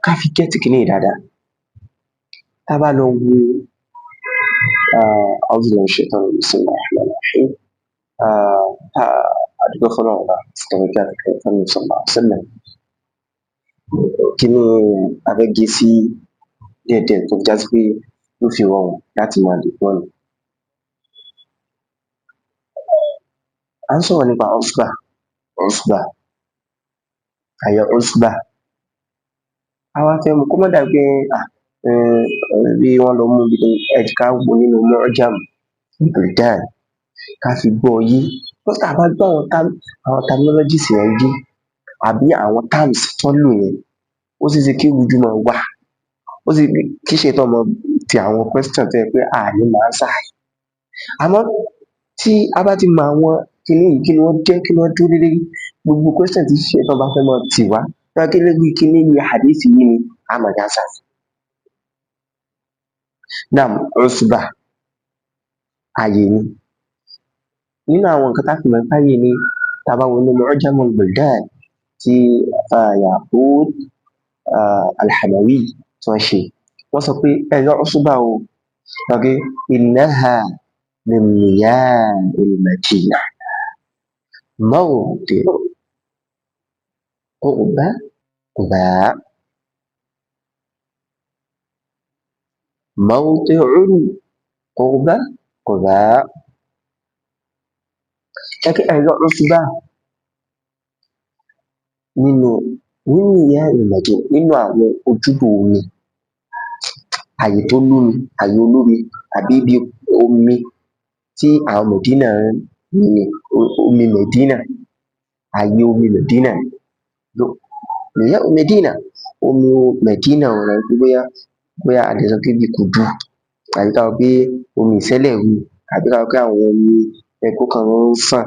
Ká fi get kiní yìí dáadáa, tá bá lọ wo a dúpẹ́ fọ́lọ́run Ọba, kiní a fẹ́ gé sí díẹ̀díẹ̀ tó fi já sí pé yóò fi rọrùn láti máa lè gbọ́ ni. À ń sọ̀rọ̀ nípa Usbah, Usbah, àyè Usbah. A wá fẹ́ mú kó má dà bí pé bí wọ́n lọ mú, ẹ jẹ́ ká wòó nínú Mu'jam al-Buldan ká fi gbọ́ ọ yé, because tá à bá gbọ́ àwọn terminologies yẹn yé àbí àwọn terms tán lò yẹn, ó ṣeé ṣe kí ìrújú máa wà, ó ṣeé ṣe kí Ṣàítàn máa ti àwọn question tó jẹ́ pé a à ní mọ answer ẹ̀. Àmọ́ tí a bá ti mọ àwọn kiní yìí, kí ni wọ́n jẹ́, kí ni wọ́n dúró lé lórí, gbogbo question tí Ṣàítàn bá fẹ́ máa tì wá, tó bá jẹ́ lórí kiní ni hadith yìí ni, á máa rí answer sí. Naam, Usbah, àyè ni. Nínú àwọn nǹkan tá fi mọ̀ pé àyè ni, tá bá wo inú Mu'jam al-Buldan tí Yaqut al-Hamawi tí wọ́n ṣe, wọ́n sọ pé ẹ rí Usbah o, wọ́n pé innaha min miyahil Madina mawdi'u qurba Quba, mawdi'un qurba Quba. Ẹ rí Usbah nínú min miyahil Madina, nínú àwọn ojúdò omi, àyè tó lómi, àyè olómi àbí ibi omi tí àwọn Mẹ̀dínà ní, omi Mẹ̀dínà, àyè omi Mẹ̀dínà, miyahul Madina, omi Mẹ̀dínà bóyá bóyá a lè sọ pé bí kùdú àbí ká sọ pé omi ìsẹ́lẹ̀ru àbí ká sọ pé àwọn omi tó jẹ́ pé ó kàn ń sàn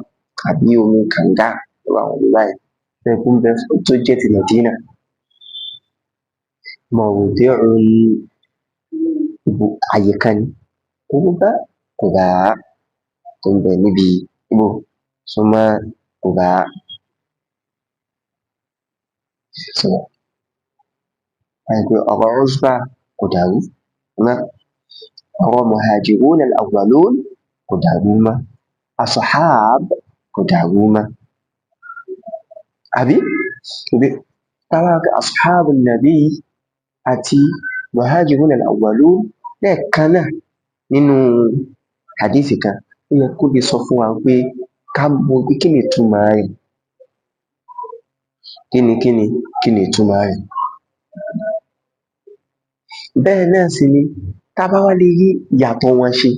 àbí omi kànga, irú àwọn omi báyẹn tó jẹ́ pé ó ń bẹ, tó jẹ́ ti Mẹ̀dínà. Mawdi'un, àyè kan ni, qurba Quba, tó ń bẹ níbi níbo súnmọ́ Quba. So ọ̀rọ̀ Usbah kò dàrú mọ́, ọ̀rọ̀ Muhajirun al-awwalun kò dàrú mọ́, Ashab kò dàrú mọ́. Àbí? Tá bá sọ pé Ashabun Nabi àti Muhajirun al-awwalun lẹ́ẹ̀kan náà nínú hadith kan, ó yẹ kó lè sọ fún wa pé ká mọ pé kí ni ìtumọ̀ rẹ̀, kí ni ìtumọ̀ rẹ̀. Bẹ́ẹ̀ náà sì ni tá bá wá lè rí ìyàtọ̀ wọn ṣe,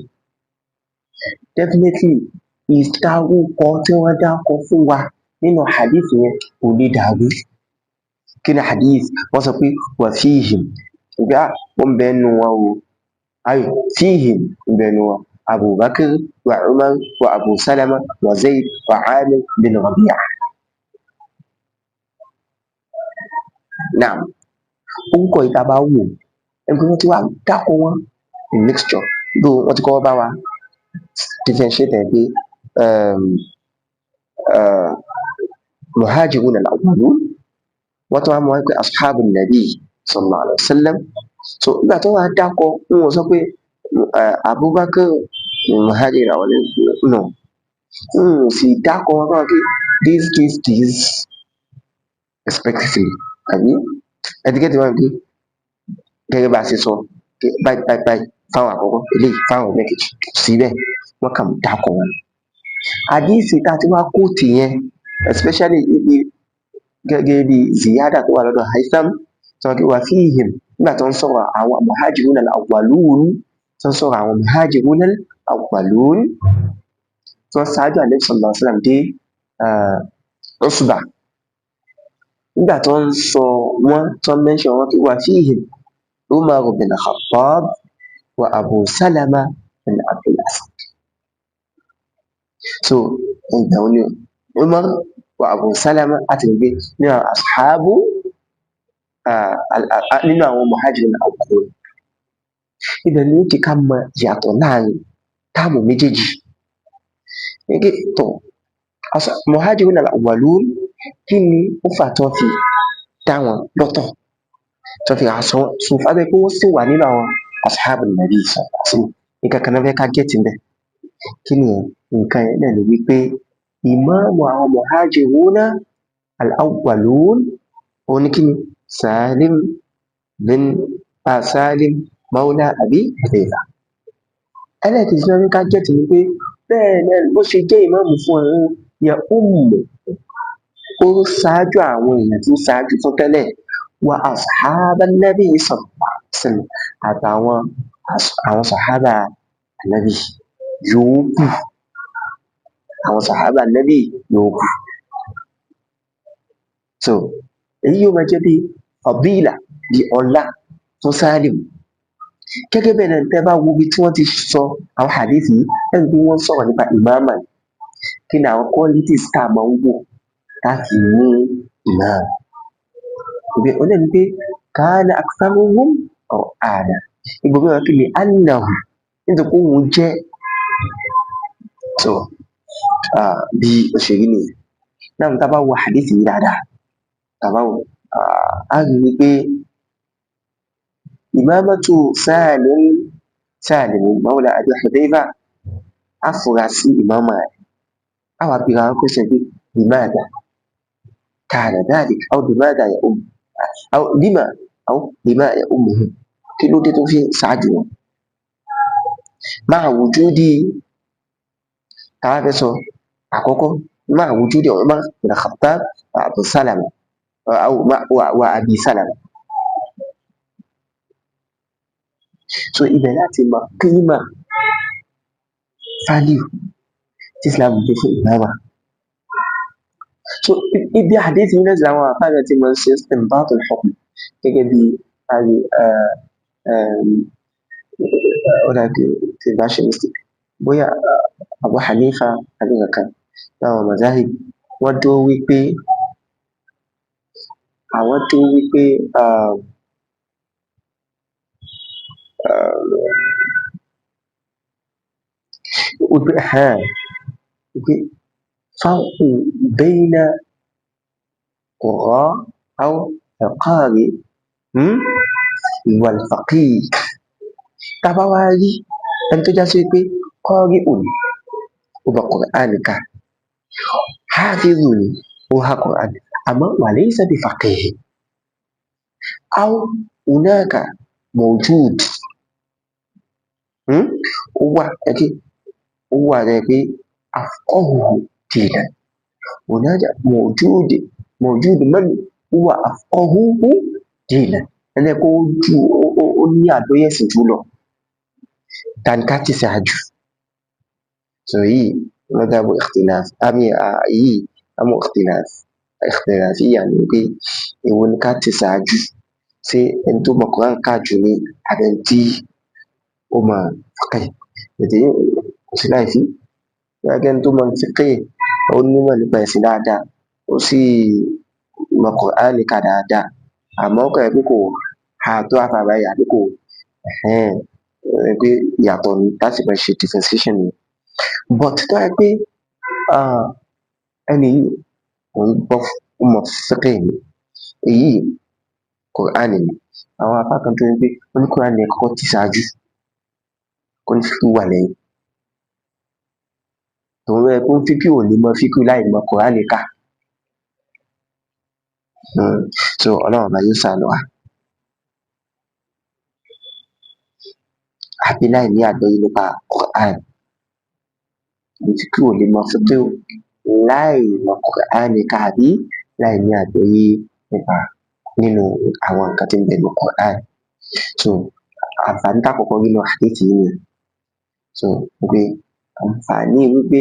definitely ìdárúkọ tí wọ́n dárúkọ fún wa nínú hadith yẹn kò lè dàrú. Kí ni hadith? Wọ́n sọ pé wa fihim, pé ó ń bẹ nínú wọn o, fihim, ń bẹ nínú wọn Abubakar wa Umar wa Abu Salama wa Zayd wa Amir bin Rabi'a. Naam, orúkọ yìí tá a bá wò, ẹni pé wọ́n ti wá dákọ wọn in mixture, though wọ́n ti kọ́kọ́ bá wa differentiate ẹ̀ pé Muhajirun al-awwalun, wọ́n tún wá mú wá pé Ashabun Nabi sallallahu alaihi wasallam. So nígbà tó wá dákọ, wọn ò sọ pé Abubakar Muhajir al-awwalun, no, wọn ò sì dákọ wọn pé this this this respectively, àbí ẹ ti get wọn pé gẹ́gẹ́ bá a ṣe sọ pé báyìí báyìí báyìí fáwọn àkọ́kọ́, eléyìí fáwọn ẹlẹ́ẹ̀kejì, síbẹ̀ wọ́n kàn dákọ wọn. Hadith tá a ti wá quote yẹn, especially ibi gẹ́gẹ́ bí ziyada tó wà lọ́dọ̀ Haytham, tó wọ́n wà fihim nígbà tó ń sọ̀rọ̀ àwọn Muhajirun al-awwalun, tó ń sọ̀rọ̀ àwọn Muhajirun al-awwalun tó ń ṣáájú Ànábì sallallahu alaihi wasallam dé Usbah, nígbà tó ń sọ wọ́n, tó ń mention wọ́n pé wà fihim Umar bin Khattab wa Abu Salama bin Abdul Asad. So ìgbà wo ni Umar wa Abu Salama àti gbé nínú àwọn ashabu, nínú àwọn Muhajirun al-awwalun? Ibẹ̀ ni ó ti ká mọ ìyàtọ̀ láàrin term méjèèjì tó Muhajirun al-awwalun. Kí ni ó fà tí wọ́n fi Dá wọn lọ́tọ̀ tó fi aṣọ sùfà bẹ́ẹ̀ pé wọ́n sì wà nínú àwọn ashabu nabi sallallahu alaihi wasallam. Nǹkan kan náà fẹ́ ká gẹ́ẹ̀tì ń bẹ̀. Kí ni nǹkan yẹn náà? Ni wípé ìmáàmù àwọn muhajiruna al-awwalun òun ni kí ni? Salim bin Salim mawla Abi Hudhayfa. Ẹlẹ́ẹ̀kejì náà ní ká gẹ́ẹ̀tì ni pé bẹ́ẹ̀ náà bó ṣe jẹ́ ìmáàmù fún ọ̀hún yẹ ummu, ó ṣáájú àwọn èèyàn tí ń ṣáájú fún tẹ́lẹ̀ wa ashaban nabi sallallahu alaihi wasallam, àtàwọn àwọn sàhábà ànábì yòókù, àwọn sàhábà ànábì yòókù. So èyí yóò máa jẹ́ bí fadila, bí ọlá fún Salim. Gẹ́gẹ́ bẹ́ẹ̀ náà, tẹ́ bá wo ibi tí wọ́n ti sọ àwọn hadith yìí, ẹ̀rí pé wọ́n sọ̀rọ̀ nípa ìmáàmà. Kí ni àwọn qualities tá a máa ń wò láti ní ìmáàmù? Ìbẹ̀ ọ̀nà ni pé kana aktharuhum qur'ana, ìgbòho wọn kí ni annahu, nítorí pé òun jẹ́. So bí ó ṣe rí nìyẹn náà. Tá a bá wo hadith yìí dáadáa, tá a bá wo, á rí i pé imamatu Salim, Salim mawla Abi Hudhayfa, á fura sí ìmáàmà rẹ̀. Á wá bi ara question pé limadha kana dhalik aw limadha ya um aw lima aw lima ya ummuhu, kí ló dé tó fi ṣáájú wọn ma'a wujudi? Táwa fẹ́ sọ àkọ́kọ́, ma'a wujudi Umar bin Khattab wa Abu Salama wa Abi Salama. So ibẹ̀ láti mọ kíma value tí Islam gbé fún ìmáàmà. So ibi àdéhùn náà làwọn àfáà ti máa ń ṣe istinbat al-hukm, gẹ́gẹ́ bí àrí ọ̀dà tí bá ṣe mistake, bóyá Abu Hanifa àbí nǹkan láwọn mazahib, wọ́n dúró wípé àwọn dúró wípé wípé farqu bayna qurra aw al-qari wal faqih. Tá bá wá rí ẹni tó já sí pé qari'un ni, ó mọ Qur'an kà, hafizu ni, ó há Qur'an, àmọ́ wa laysa bi faqih, aw hunaka mawjud, ó wà ẹkí ó wà rẹ pé afqahuhu dinan, hunaka mawjud, mawjud man huwa afqahuhu dinan, ẹni kó ju ó ní àgbọ́yé ẹ̀sìn jù lọ, tani ká ti ṣáájú? So yìí madhabu ikhtilaf àmì yìí àmú ikhtilaf ikhtilafiyya ni pé èwo ni ká ti ṣáájú? Ṣé ẹni tó mọ Quran ká jù ni àbí ẹni tí ó mọ fiqh? Ètò yìí kò sí láìsí gẹ́gẹ́ ẹni tó mọ fiqh, ó nímọ̀ nípa ẹ̀sìn dáadáa, ó sì mọ Quran ká dáadáa, àmọ́ ó kàn jẹ́ pé kò ha tó àfáà báyìí àbí kò pé ìyàtọ̀ ni láti máa ṣe differentiation ni. But tó bá jẹ́ pé ẹni yìí òun gbọ́, ó mọ fiqh ni, èyí Quran ni, àwọn apá kan tó ń gbé wọ́n ní Quran ni kọ́kọ́ ti ṣáájú, kó ní fiqh wà lẹ́yìn. Tòun rẹ̀ pé fiqh ò lè mọ fiqh láì mọ Quran ká. So Ọlọ́run ọba yóò ṣàánú wa, àbí láì ní àgbọ́yé nípa Quran, fiqh ò lè mọ fiqh láì mọ Quran ká àbí láì ní àgbọ́yé nípa nínú àwọn nǹkan tí ń bẹ nínú Quran. So àǹfààní tá kọ́kọ́ rí nínú hadith yìí nìyẹn. So wípé àǹfààní wípé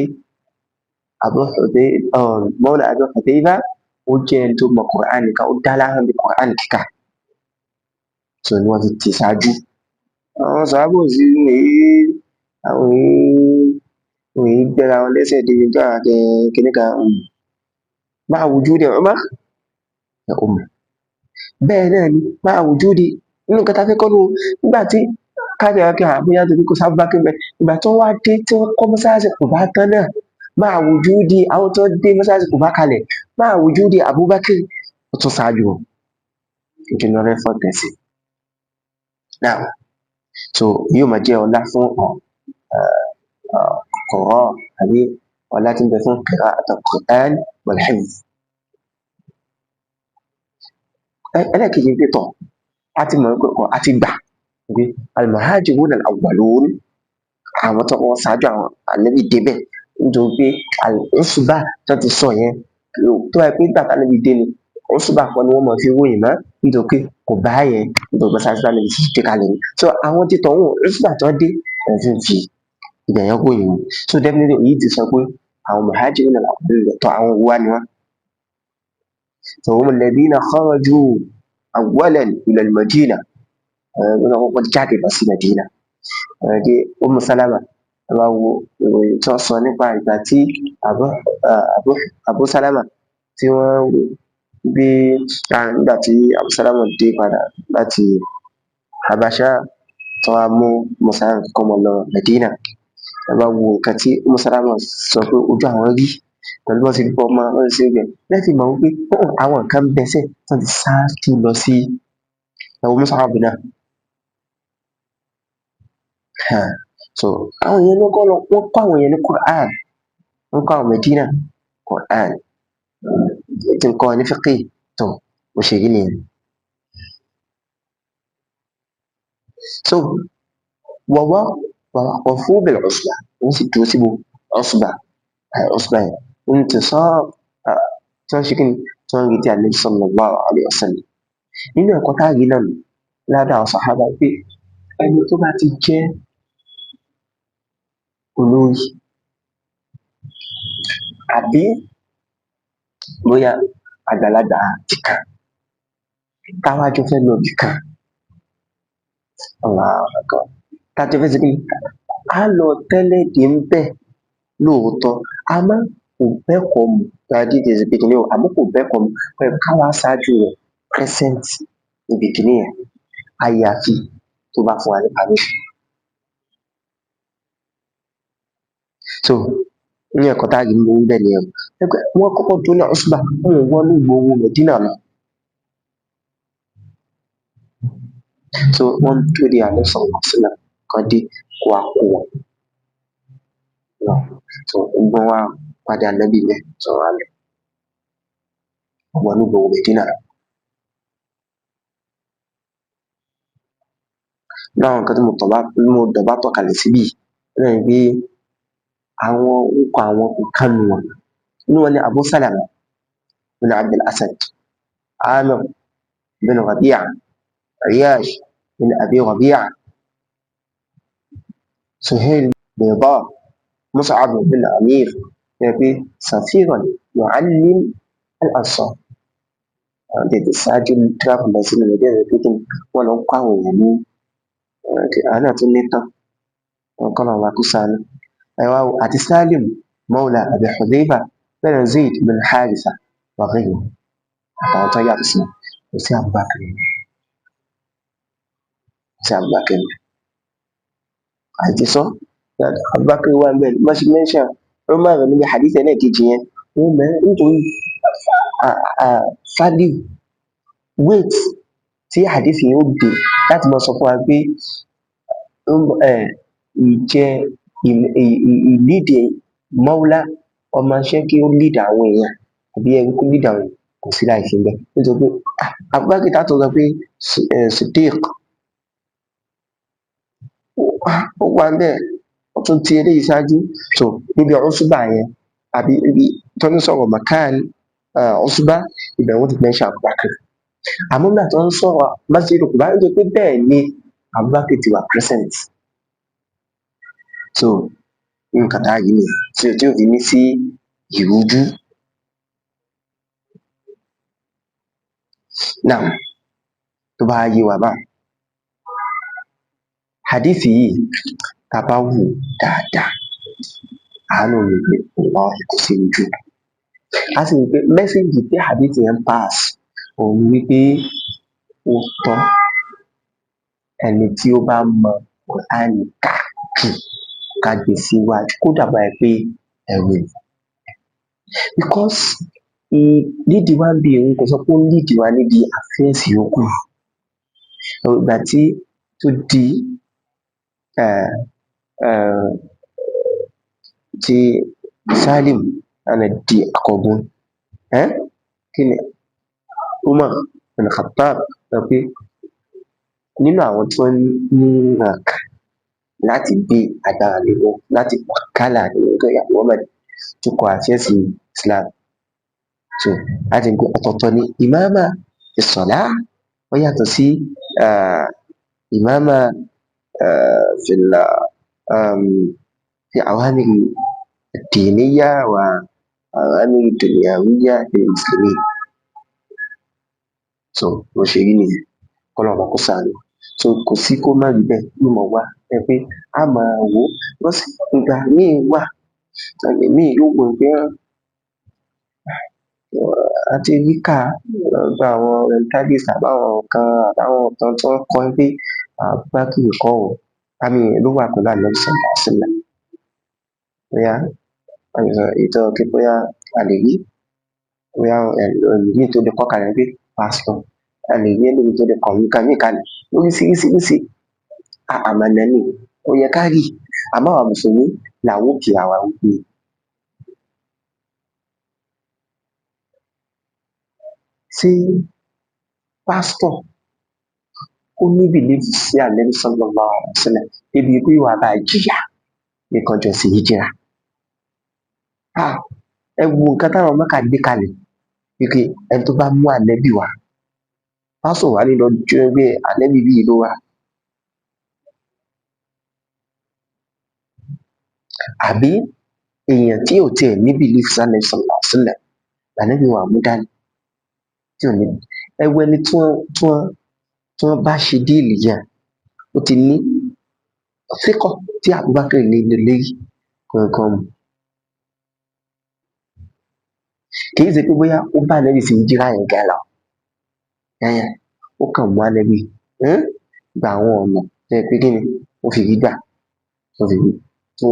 Abu Hudhayfa, mawla Abu Hudhayfa, ó jẹ́ ẹni tó mọ Quran ká, ó dá láhàn bí Quran kíkà, so ni wọ́n ti tì ṣáájú. Àwọn sàhábà sí ní àwọn èyí gbéra wọn lẹ́sẹ̀ débi tó àwọn kìnnì kan máa wujudi Umar ya umma. Bẹ́ẹ̀ náà ni máa wujudi nínú nǹkan tá a fẹ́ kọ́ ló nígbà tí káàdì àkè àbúyá tó kó sábà kí bẹ́ẹ̀. Ìgbà tó wá dé tí wọ́n kọ́ mọ́sálásí Kùbá tán náà, máa wujudi àwọn tó dé mọ́sálásí Kùbá kalẹ̀, máa wujudi Abubakar, ó tún ṣáájú wọn. Ojú ni wọ́n fẹ́ fọ̀tẹ̀ sí. Now, so yóò máa jẹ́ ọlá fún Qur'an àbí ọlá tí ń bẹ fún qira'at al-Qur'an wal-hifz. Ẹlẹ́ẹ̀kejì pé tọ̀, a ti mọ̀ pé a ti gbà pé al-muhajirun al-awwalun, àwọn tó wọ́n ṣáájú àwọn ànábì débẹ̀, nítorí pé al-usba tó ti sọ yẹn, tó wáyé pé gbàtà ànábì dé ni usba kọ́ ni wọ́n mọ̀ fi ròyìn mọ́, nítorí pé kò bá yẹn, nítorí pé ṣáájú ànábì ti dé kalẹ̀ ni. So àwọn ti tọ̀ wọ́n usba tó dé ẹ̀sìn fi ibẹ̀ yẹn ròyìn wọn. So definitely èyí ti sọ pé àwọn muhajirun al-awwalun tọ̀ àwọn wá ni wọ́n. So hum alladhina kharaju awwalan ila al-Madina, wọ́n kọ́kọ́ jáde lọ sí Madina. Ẹ̀ẹ́dẹ́ Umm Salama, ẹ bá wo ìròyìn tí wọ́n sọ nípa ìgbà tí Abu Salama tí wọ́n gbé, nígbà tí Abu Salama dé padà láti Habasha tó wá mú Umm Salama kọ́ mọ́ lọ Madina. Ẹ bá wo nǹkan tí Umm Salama sọ pé ojú àwọn rí pẹ̀lú bọ́n ṣe gbọ́ ọmọ wọ́n ṣe gbẹ láti mọ̀ wípé àwọn nǹkan bẹ́sẹ̀ tó ti ṣáájú lọ sí ẹ̀wọ̀n Mus'ab náà. So àwọn èèyàn ló kọ́ lọ, wọ́n kọ́ àwọn èèyàn ní Qur'an, wọ́n kọ́ àwọn Medina Qur'an, tí ń kọ́ ní fiqh tó bó ṣe rí nìyẹn. So wọ̀wọ́ wọ̀fú bil usba, wọ́n sì dúró síbo usba, usba yẹn ń ti sọ tí wọ́n ṣe kí ni tí wọ́n ń retí Ànábì sallallahu alaihi wasallam. Nínú ẹ̀kọ́ tá a rí náà ládàá àwọn sàhábà pé ẹni tó bá ti jẹ́ olórí àbí bóyá àgbàlagbà ti kàn táwa jọ fẹ́ lọ ibì kan, Allahu akbar, tájọ fẹ́ ṣe kí ni á lọ tẹ́lẹ̀ dé ń bẹ̀ lóòótọ́, àmọ́ kò bẹ́kọ̀ọ́ mu dáadé kìí ṣe pé kìíní o, àmọ́ kò bẹ́kọ̀ọ́ mu pẹ̀lú káwa ṣáájú rẹ̀ present níbi kìíní yẹn, àyàfi tó bá fún wa ní permission. So ní ẹ̀kọ́ tá a rí mú bẹ́ẹ̀ nìyẹn, wọ́n kọ́kọ́ dúró ní Usba, wọn ò wọnú ìgboro Mẹ̀dínà lọ. So wọ́n dúró de Ànábì sallallahu alaihi wasallam kan dé kó wá kó wọn. So gbogbo wa padà Ànábì bẹ́ẹ̀ sọ̀rọ̀ àlọ́ wọnú ìgboro Mẹ̀dínà lọ. Láwọn nǹkan tí mo dọ̀bá tọ̀kalẹ̀ síbí náà ni pé àwọn orúkọ àwọn nǹkan nù wọn. Inú wọn ni Abu Salama bin Abdul Asad, Amir bin Rabi'a, Iyash bin Abi Rabi'a, Suhail bin Dar, Mus'ab bin Amir, yẹ pé safiran yu'allim al-Ansar. Àwọn tètè ṣáájú travel lọ sínú Nàìjíríà pé kí wọ́n lọ kọ́ àwọn èèyàn ní àwọn náà tún ní tán, wọn kọ́ lọ́wọ́ kó sáré. Ẹ̀wá àti Salim mawla Abi Hudhayfa, bẹ́ẹ̀ Zayd bin Haritha wa ghayruhu, àtàwọn tó yàtọ̀ sí wọn, kò sí Abubakar, kò sí Abubakar. Àti sọ Abubakar wà bẹ́ẹ̀ bá ṣe mẹ́ṣà Umar níbi hadith ẹlẹ́ẹ̀kejì yẹn, wọ́n mẹ́ nítorí value weight tí hadith yẹn ó gbé láti máa sọ fún wa pé ìjẹ́ ìlídìí mọ́wúlá ọmọ iṣẹ́ kí ó lead àwọn èèyàn àbí ẹrú kó lead àwọn èèyàn kò sí láì fi bẹ́ẹ̀, nítorí pé Abubakar tá tó sọ pé Siddiq ó wà ń bẹ́ẹ̀, ó tún ti eléyìí ṣáájú. So níbi Usba yẹn àbí ibi tó ń sọ̀rọ̀ makan Usba, ibẹ̀ wọ́n ti mention Abubakar. Àmọ́ nígbà tó ń sọ̀rọ̀ Masjid Quba, nítorí pé bẹ́ẹ̀ ni Abubakar ti wà present. So nǹkan tá a rí nìyẹn tí ó fi ní sí ìrújú. Now tó bá yé wa bá hadith yìí tá a bá wò dáadáa, àánú mi pé wallahi kò sí ìrújú. A sì rí pé mẹ́sẹ̀gì tí hadith yẹn pass òun wípé ó tọ́ ẹni tí ó bá mọ Qur'an kà jù ká gbé síwájú kó dàbá ẹ pé ẹ̀rù ni. Because Líìdì wa ń bi òun kò sọ pé ó ń líìdì wa níbi àfẹ́ẹ̀sì yòókù. Ìgbà tí tó di tí Salim ana di akọgun, kí ni Umar bin Khattab sọ pé nínú àwọn tí wọ́n ní ìrànkàn láti gbé agbára lé lọ láti wàkálà ní Muhammad tó kọ àfẹ́sì Islam. So láti gbé ọ̀tọ̀ọ̀tọ̀ ní ìmáàmà ìsọ̀lá, ó yàtọ̀ sí ìmáàmà fi awamiri diniya wa awamiri dunyawiya lil muslimin. So bó ṣe rí nìyẹn, kọ́lọ́run ọba kó ṣàánú. So kò sí kó má rí bẹ́ẹ̀, yóò mọ̀ wá ẹ pé a máa wò ó. Because ìgbà míì wà, ẹlòmíì yóò wò pé àti ríkà lọ́dọ̀ àwọn orientalist àbáwọn kan tí wọ́n kọ́ pé Abubakar kọ́ ò, àmì ló wà pẹ̀lú Ànábì sallallahu alaihi wasallam. Bóyá ètò ọ̀kẹ́ bóyá a lè rí, bóyá ẹlòmíì tó lè kọ́ kalẹ̀ pé pásítọ̀, a lè rí ẹlòmíì tó lè kọ́ nǹkan míì kalẹ̀ lóríṣiríṣiríṣi. Àmàna ni ó yẹ ká rí, àmọ́ àwọn mùsùlùmí làwọn ò kí àwa wípé ṣé pásítọ̀ ó ní bìlífù sí Ànábì sallallahu alaihi wasallam débi pé wàá bá jìyà nìkan jọ sí hijira. Ẹ wo nǹkan táwọn Mẹ́kà gbé kalẹ̀ wípé ẹni tó bá mú Ànábì wá, pásítọ̀ wà nílò jẹ́ pé Ànábì bíi ló wà. Àbí èèyàn tí ò tiẹ̀ ní bìlífù sí Ànábì sallallahu alaihi wasallam Ànábì wà mú dání tí ò ní. Ẹ wo ẹni tí wọ́n bá ṣe díìlì yẹn, ó ti ní síkọ̀ tí Abubakar lè lérí kankan mu. Kì í ṣe pé bóyá ó bá Ànábì ṣe hijira yẹn gan lọ. Ó kàn mú Ànábì gba àwọn ọ̀nà tó yẹ pé kí ni ó fi rí gbà, tó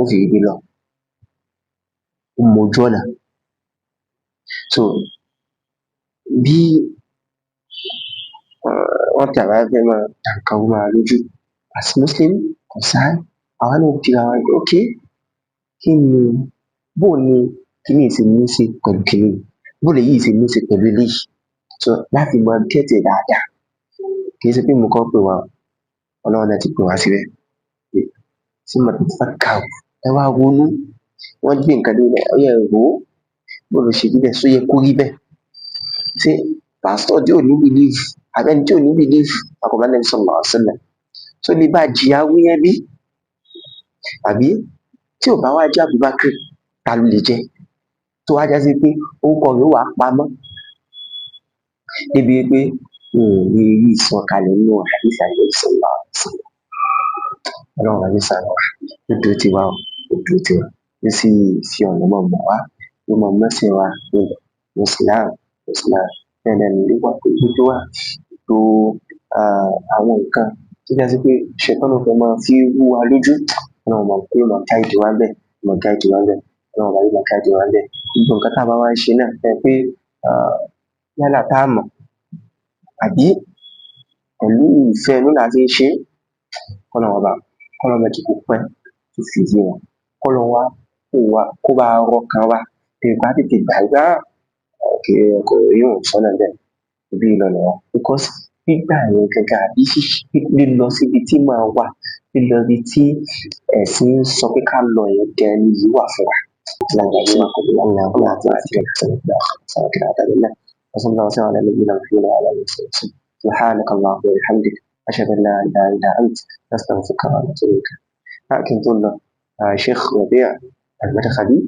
fi rí gbé lọ. Ó mọ ojú ọ̀nà. So bí wọ́n ti àbá fẹ́ máa dà nǹkan rú mọ́ wa lójú, as Muslim concern, àwa náà fi ara wa pé okay, kí ni, bó ni kíní yìí ṣe ní í ṣe pẹ̀lú kíní yìí, bó lèyí ṣe ní í ṣe pẹ̀lú eléyìí. So láti mọ gẹ́tì ẹ̀ dáadáa, kì í ṣe pé mo kọ́ pé wa, Ọlọ́run náà ti pè wá síbẹ̀. Tí mo ti fẹ́ kà ó, ẹ wá ronú, wọ́n gbé nǹkan dé ilẹ̀, ó yẹ rò ó, bó ló ṣe rí bẹ́ẹ̀, ṣó yẹ kó rí bẹ́ẹ̀. Ṣé pásítọ̀ tí ò ní belief, àbí ẹni tí ò ní belief, àkọ́bá Ànábì sallallahu alaihi wasallam, tó lè bá jìyà wúyẹ́ bí? Àbí tí ò bá wá jẹ́ Abubakar, ta ló lè jẹ́? Tó wá já sí pé orúkọ rẹ̀ ó wà pamọ́ débi pé òun ò rí ìsọ̀kalẹ̀ nínú hadith Ànábì sallallahu alaihi wasallam. Ọlọ́run bá ní sàánú wa, ó dúró ti wá o, ó dúró ti wá, ó sì fi ọ̀nà mọ̀ mọ̀ wá, ó mọ̀ mọ́sìn wa ní Islam, Islam. Bẹ́ẹ̀ náà ni ó wà pẹ̀lú tó wà tó àwọn nǹkan tó já sí pé ṣẹ̀tánù fẹ́ máa fi rú wa lójú, Ọlọ́run máa pé ó máa gáìdì wa ńbẹ̀, máa gáìdì wa ńbẹ̀, Ọlọ́run bá yóò máa gáìdì wa ńbẹ̀. Gbogbo nǹkan tá a bá wá ń ṣe náà, ẹ pé yálà tá a mọ̀ àbí pẹ̀lú ìfẹ́ inú là fi ń ṣe, Ọlọ́run ọba, Ọlọ́run má jẹ́ kó pẹ́ tó fi yé wa, Ọlọ́run wá kó wa kó bá rọkàn wa, bí bá tètè gbàgbá, kò rí òun sọ́nà bẹ́ẹ̀, ibi ìlọlẹ̀ wa. Because gbígbà yẹn gẹ́gẹ́ àbí lílọ síbi tí máa wà, lílọ ibi tí ẹ̀sìn ń sọ pé ká lọ yẹn gan ni yìí wà fún wa. سبحانك اللهم وبحمدك أشهد أن لا إله إلا أنت أستغفرك وأتوب إليك. لكن تقول شيخ ربيع المدخلي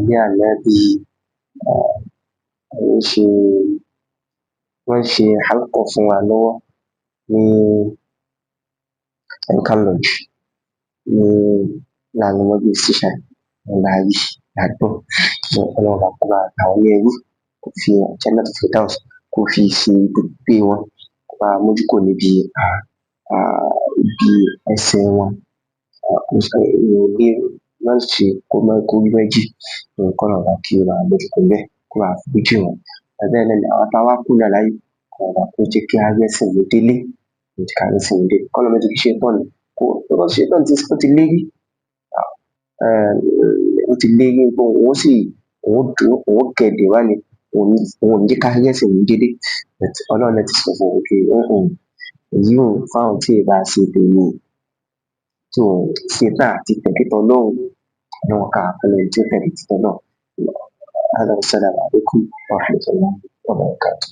ní àná bí wọ́n ṣe halqa fún wa lọ́wọ́ ní Enka Lodge ní láàrin mọ́bí station láàrí àgbọ̀. Ọlọ́run bá kó bá gbà wọ́n ní ẹrú, kó fi Jannatul Firdaus kó fi ṣe ibùgbé wọn, kó bá mójú kúrò níbi ibi ẹsẹ̀ wọn. Èèyàn ò lè má ṣe kó má kó rí méjì, kọ́lọ́run bá kí ó bá mójú kúrò níbẹ̀. Kó bá foríjì wọn. Bẹ́ẹ̀ náà ni àwọn táwa kú náà láyé, kó bá kó jẹ́ kí á rẹ́sìn mú délé, kó jẹ́ ká rẹ́sìn mú délé. Kọ́lọ́run má jẹ́ kí ṣétánì kó, because ṣétánì ti, ó ti lérí, ó ti lérí pé òun sì, òun dúró, òun gẹ̀dẹ̀ wá ni, òun ò ní jẹ́ ká rẹ́sìn mú délé. But Ọlọ́run náà ti sọ fún òun pé èyí ò fáwọn tí ì bá ṣe tèmi tó ṣetán àti tẹ̀lé tọlọ́run, Ọlọ́run ká fún ẹni tí ó tẹ̀lé títọ́ náà. هذا والسلام عليكم ورحمة الله وبركاته.